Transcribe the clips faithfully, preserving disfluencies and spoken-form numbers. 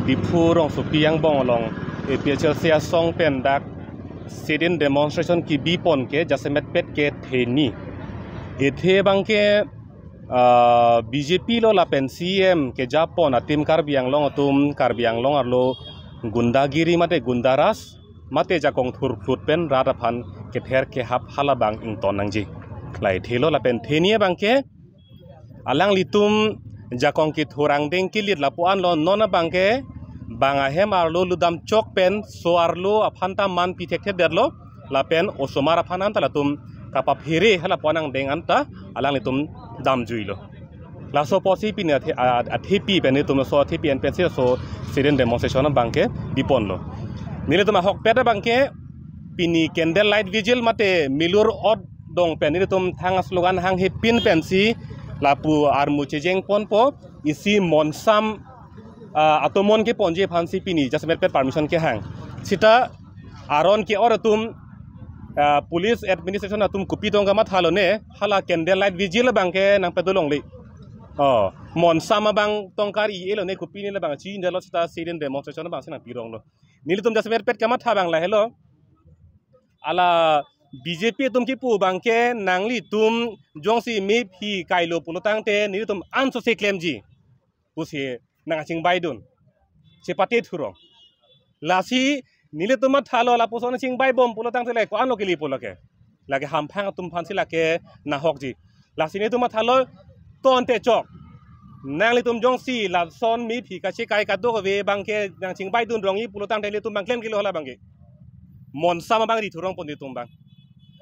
Diphu rongsopi angbong along A P H L C asong pen dak sit-in demonstration kebipon ke jasemet pet ke theni. Ethe abang ke ah, B J P lo lapen C E M kejapon a-team Karbi Anglong atum Karbi Anglong arlo gundagiri mate gundaraj mate jakong thurphlut pen rat aphan kether kehap hala abang ington nangji. Lahai thelo lapen theni abang ke alanglitum jakong kethur angdeng kelit lapu-an lo, non abang ke bang ahem arlo ludam chok pen so arlo aphan ta man pi thekthedetlo lapen osomar aphan anta latum kapaphere hala pu-an angdeng anta alanglitum damjuilo. Laso apotsi pini athe, a-, athepi pen nelitum laso athepi an pensi laso sit-in demonstration abang ke biponlo. Nelitum ahokpet abang ke pini candle light vigil mate milur ot dong pen nelitum thang a-slogan hanghe pin pensi lapu armu chejengponpo, isi monsam ah, atomon keponji aphansi pini jasemet pet permission kehang. Sita aron ke-or atum, ah, police administration atum kopi tong kamathalo ne, hala candle light vigil abang ke nangpedolongle. Oh, monsam abang tongkar i-elo ne, kopi ne labang chi indalo sita sit-in demonstration abangsi nangpironglo. Nelitum jasemet pet kamatha abang lahelo. Ala B J P atum kipu abang ke nanglitum jongsi mephi kailo pulotangte nelitum ansose klemji pusi nangchingbaidun. Chepate thurong. Lasi nelitum mathalo lapuson chingbaibom pulotangte le ko-anlo kelepo lake. Lake hamphang atum aphansi lake nahokji. Lasi nelitum mathalo tonte chok. Nanglitum jongsi lason mephi kachekai kadokave abang ke nangchingbaidun rongji pulotangte nelitum abang klemkelo hala abang ke. Monsam abang ri thurongpo nelitum abang.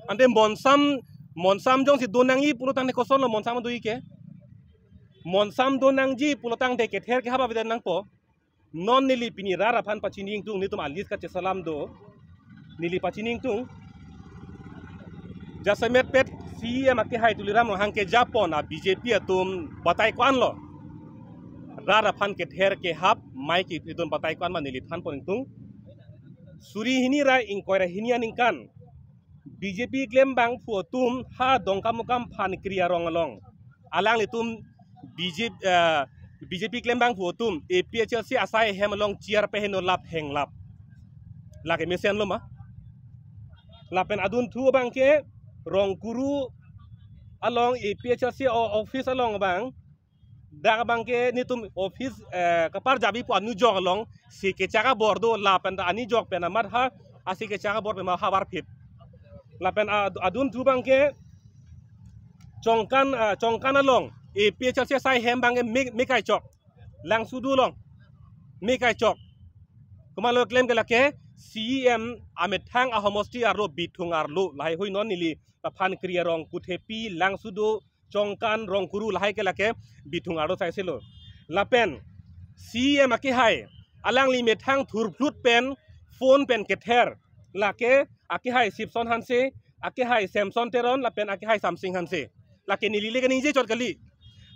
Ante monsam, monsam jongsi do nangji pulotangte kosonlo monsam do-i ke. Monsam do nangji pulotangte kether kehap avedet nangpo. Non neli pini rat aphan pachini ingtung, nelitum a-list kachesalam do. Neli pachini ingtung. Jasemet pet C E M akehai Tuliram Ronghang kejapon a-B J P atum batai ko-anlo. Rat aphan kether kehap mai kepridun batai ko-an ma neli thanpon ingtung. Suri hini ra ingkoi ra hini aningkan B J P klembangphu atum ha Dongkamukam Phankri arong along. Alanglitum B J P, eh, B J P klembangphu atum A P H L C asai ahem along chair peheno lap henglap. Lake mesenlo ma. Lapen adunthu abang ke Rongkuru along A P H L C o-, office along abang. Dak abang ke nelitum office, eh, kaparjap-ipo anujok along si kechak abor do lapen ta anujok pen amat ha asi kechak abor pen ma havar phit. Lapen a-, adunthu abang ke Chongkan, ah, Chongkan along A P H L C asai ahem abang ke me, me kaichok. Langsudu along me kaichok. Komatlo klem ke lake C E M amethang ahomosti arlo Bithung arlo lahaihui non neli Phankri arong Kuthepi Langsudu Chongkan Rongkuru lahai ke lake Bithung arlo saiselo. Lapen C E M akehai alangli methang thurphlut pen phone pen kether lake akehai Sipson Hanse, akehai Samson Teron lapen akehai Samsing Hanse. Lake neli le kaningje chot kali.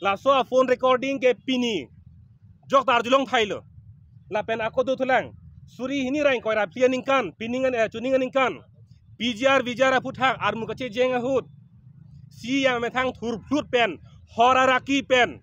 Laso a-phone recording ke pini jok ta arjulong thailo. Lapen ako dothulang. Suri hini ra ingkoi ra phli aningkan, pining an, eh, chuning aningkan. P G R V G R aphuthak armu kachejeng ahut C E M amethang thurphlut pen, hor araki pen,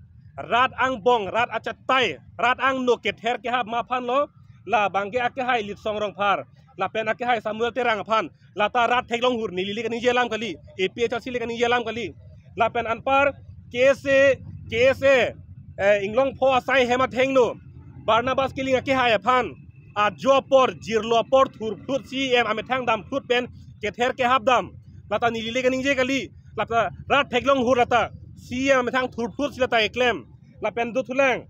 rat angbong, rat achatai, rat angno kether kehap ma aphanlo, labang ke akehai Litsong Rongphar, lapen akehai Samuel Terang aphan, lata rat theklong hur neli le kaningje alam kali, A P H L C le kaningje alam kali. Lapen anpar K S A, K S A, eh, Inglongpho asai ahem athengno, Barnabas Killing akehai aphan, ajo apor, jirlo apor, thurphlut C E M amethang damphlut pen, kether kehap dam. Lata neli le kaningje kali, lata rat theklong hur lata, C E M amethang thurphlut si lata eklem. Lapen dothulang.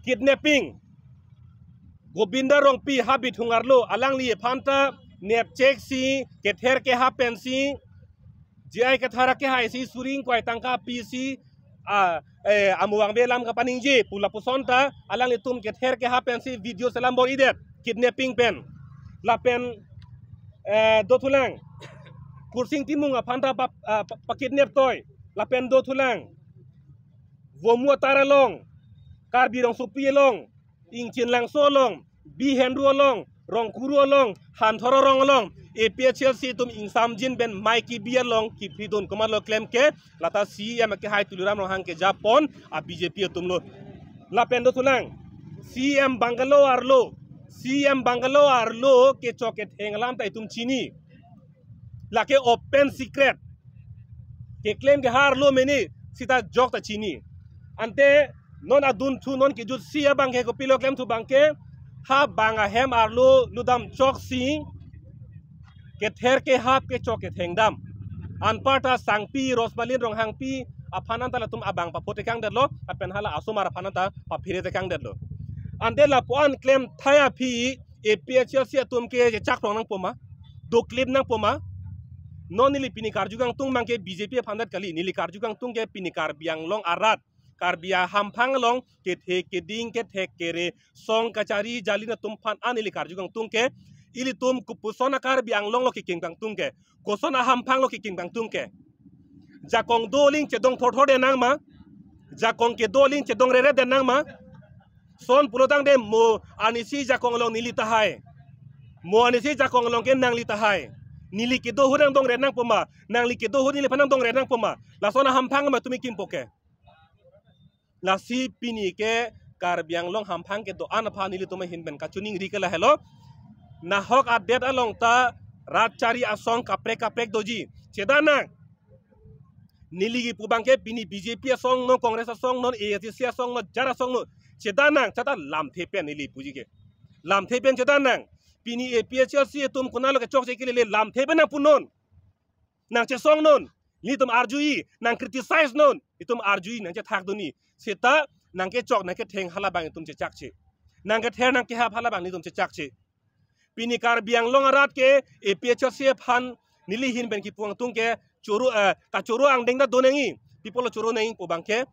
Kidnapping. Gobinda Rongpi ha Bithung arlo, alangli aphan ta nepchek si, kether kehap pensi, J I Kathar akehai si suri ingkoi tangka pisi, ah, eh, amu vangve alam kapaningje pu lapuson ta alanglitum kether kehap pensi video selam bor-idet, kidnapping pen. Lapen, eh, dothulang. Kursing Timung aphan ta pa, ah, pa, pakidnap toi. Lapen dothulang. Vomu atar along, Karbi Rongsopi along, Ingchin Langso along, Bihenru along, Rongkuru along, Hanthor arong along, A P H L C atum ingsamjin pen mai kebi along kipridun komatlo klem ke, lata C E M akehai Tuliram Ronghang kejapon a-B J P atumlo. Lapen dothulang, C M bungalow arlo, C M bungalow arlo kechok ketheng alam ta itum chini. Lake open secret. Keklem ke ha arlo mene seta jok ta chini. Ante non adunthu non kejutsi abang ke kopilo klemthu abang ke, ha bang ahem arlo lutdam choksi kether kehap kechok kethengdam. Anparta Sangpi Rosmalin Ronghangpi aphan anta latum abang paphotekangdetlo, lapen hala asomar aphan anta papheretekangdetlo. Ante lapu-an klemthai aphi A P H L C atum ke chakprong nangpo ma, doklip nangpo ma. Non neli pini karju kangtung abang ke B J P aphan det kali, neli karju kangtung ke pini Karbi Anglong arat, Karbi ahamphang along kethe keding kethek kere song kachari jalin atum aphan an neli karju kangtung ke, ilitum kopuson a-Karbi Anglong lo kekim kangtung ke, koson ahamphang lo kekim kangtung ke. Jakong do aling chedong thorthor den nang ma, jakong kedo aling chedong reret den nang ma. Son pulotangte mo anisi jakong along neli tahai, mo anisi jakong along ke nangli tahai. Neli kedo ahut nangdongret nangpo ma, nangli kedo ahut neliphan nangdongret nangpo ma. Lason ahamphang ma tumi kimpo ke. Lasi pini ke Karbi Anglong hamphang kedo-an aphan nelitum ahin pen kachiningri ke lahelo. Nahok adet along ta rat chari asong kaprek kaprek doji. Chedan nang. Neli kipu abang ke pini B J P asong non, Congress asong non, A I C C asong non, jar asong non. Chedan nang, chata lamthe pen neli puji ke. Lamthe pen chedan nang. Pini A P H L C atum konatlo kechokche kelele lamthe pen nangpunon. Nangchesongnon, nelitum arju-i, nang criticize non, itum arju-i, nangchethakdun-i. Seta nangkechok nangketheng hala abang itum chechakche. Nangkether nangkehap hala abang nelitum chechakche. Pini Karbi Anglong arat ke A P H L C aphan neli ahin pen kipu kangtung ke choro, eh, kachoro angdeng ta do nangji. Pi apotlo choro nangji pu abang ke,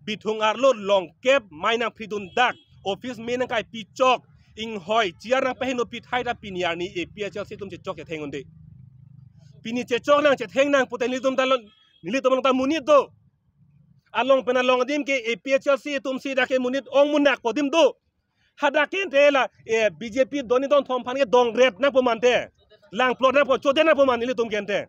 bithung arlo longkep mai nangphridun dak, office me nangkaipi chok, inghoi chair nangpaheno pithai ta pini arni A P H L C atum chechok chetheng un-e. Pini chechok nang chetheng nang pute nelitum ta lo, nelitum along ta monit do. Along pen along adim ke A P H L C atum si dak ke monit ong munak po adim do. Hadak ke ante la, eh, B J P don ni don thom aphan ke dongret nangpo ma ante. Langplot nangpo, chodet nangpo ma nelitum ke ante.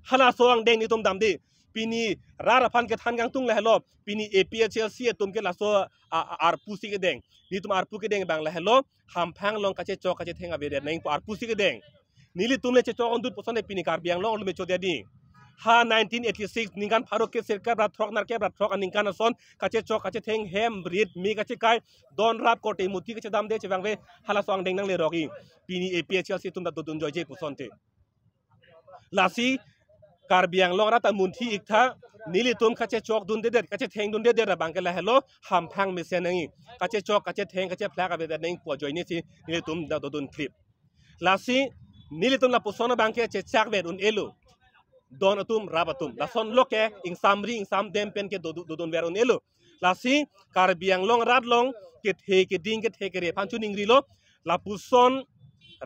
Halaso angdeng nelitum damde. Pini rat aphan kethan kangtung lahelo. Pini A P H L C atum ke laso a, a, arpu si kedeng. Nelitum arpu kedeng abang lahelo. Hamphang along kachechok kachetheng avedet nangpo arpu si kedeng. Nelitum le chechok undut puson de pini Karbi Anglong along me chodet di. Ha nineteen eighty-six ningkan pharo ke sirkep ra throk nerkep ra throk aningkan ason kachechok kachetheng hem rit me kachekai don rap korte muti kachedamde chevangve halaso angdeng nanglerok-i. Pini A P H L C atum ta dodun joije puson te. Lasi Karbi Anglong arat ta munthi iktha, nelitum kachechokdundedet, kachethengdundedet abang ke lahelo, hamphang mesen nangji. Kachechok kachetheng kachephlak avedet nangji pu ajoine si nelitum ta dodun klip. Lasi nelitum lapuson abang ke chechakvet un-elo. Don atum, rap atum. Lasonlo ke ingsamri ingsamdem pen ke dodu-, dodunver un-elo. Lasi Karbi Anglong arat along kethe keding kethe kere aphan chiningrilo. Lapuson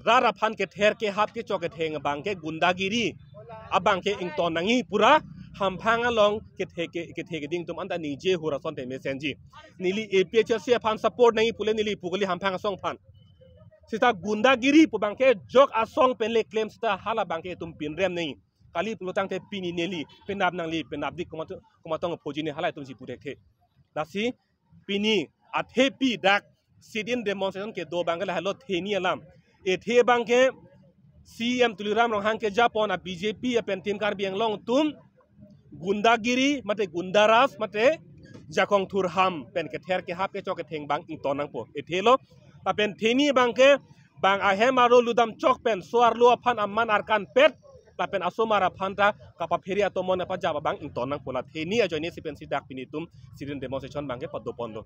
rat aphan kether kehap kechok ketheng abang ke gundagiri abang ke ington nangji pu ra hamphang along kethe ke, kethe keding atum anta ningje hur asonte mesenji. Neli A P H L C aphan support nangji pule neli pu kali hamphang asong aphan. Seta gundagiri pu abang ke jok asong pen le klem seta hala abang ke itum pinrem nangji. Kali pulotangte pini neli penap nangli penapdik komat-, komatong phoji ne hala itum si puthekthe. Lasi pini athepi dak sit-in demonstration kedo abang ke lahelo theni alam. Ethe abang ke C M Tuliram Ronghang kejapon a B J P pen Team Karbi Anglong atum gundagiri mate gundaraj mate jakong thurham pen kether kehap kechok ketheng abang ington nangpo. Ethelo. Lapen theni abang ke bang ahem arlo lutdam chok pen so-arlo aphan aman arkan pet lapen asomar aphan ta kapaphere atomon apajap abang ington nangpo, la theni ajoine si pensi dak pini itum sit-in demonstration abang ke padoponlo.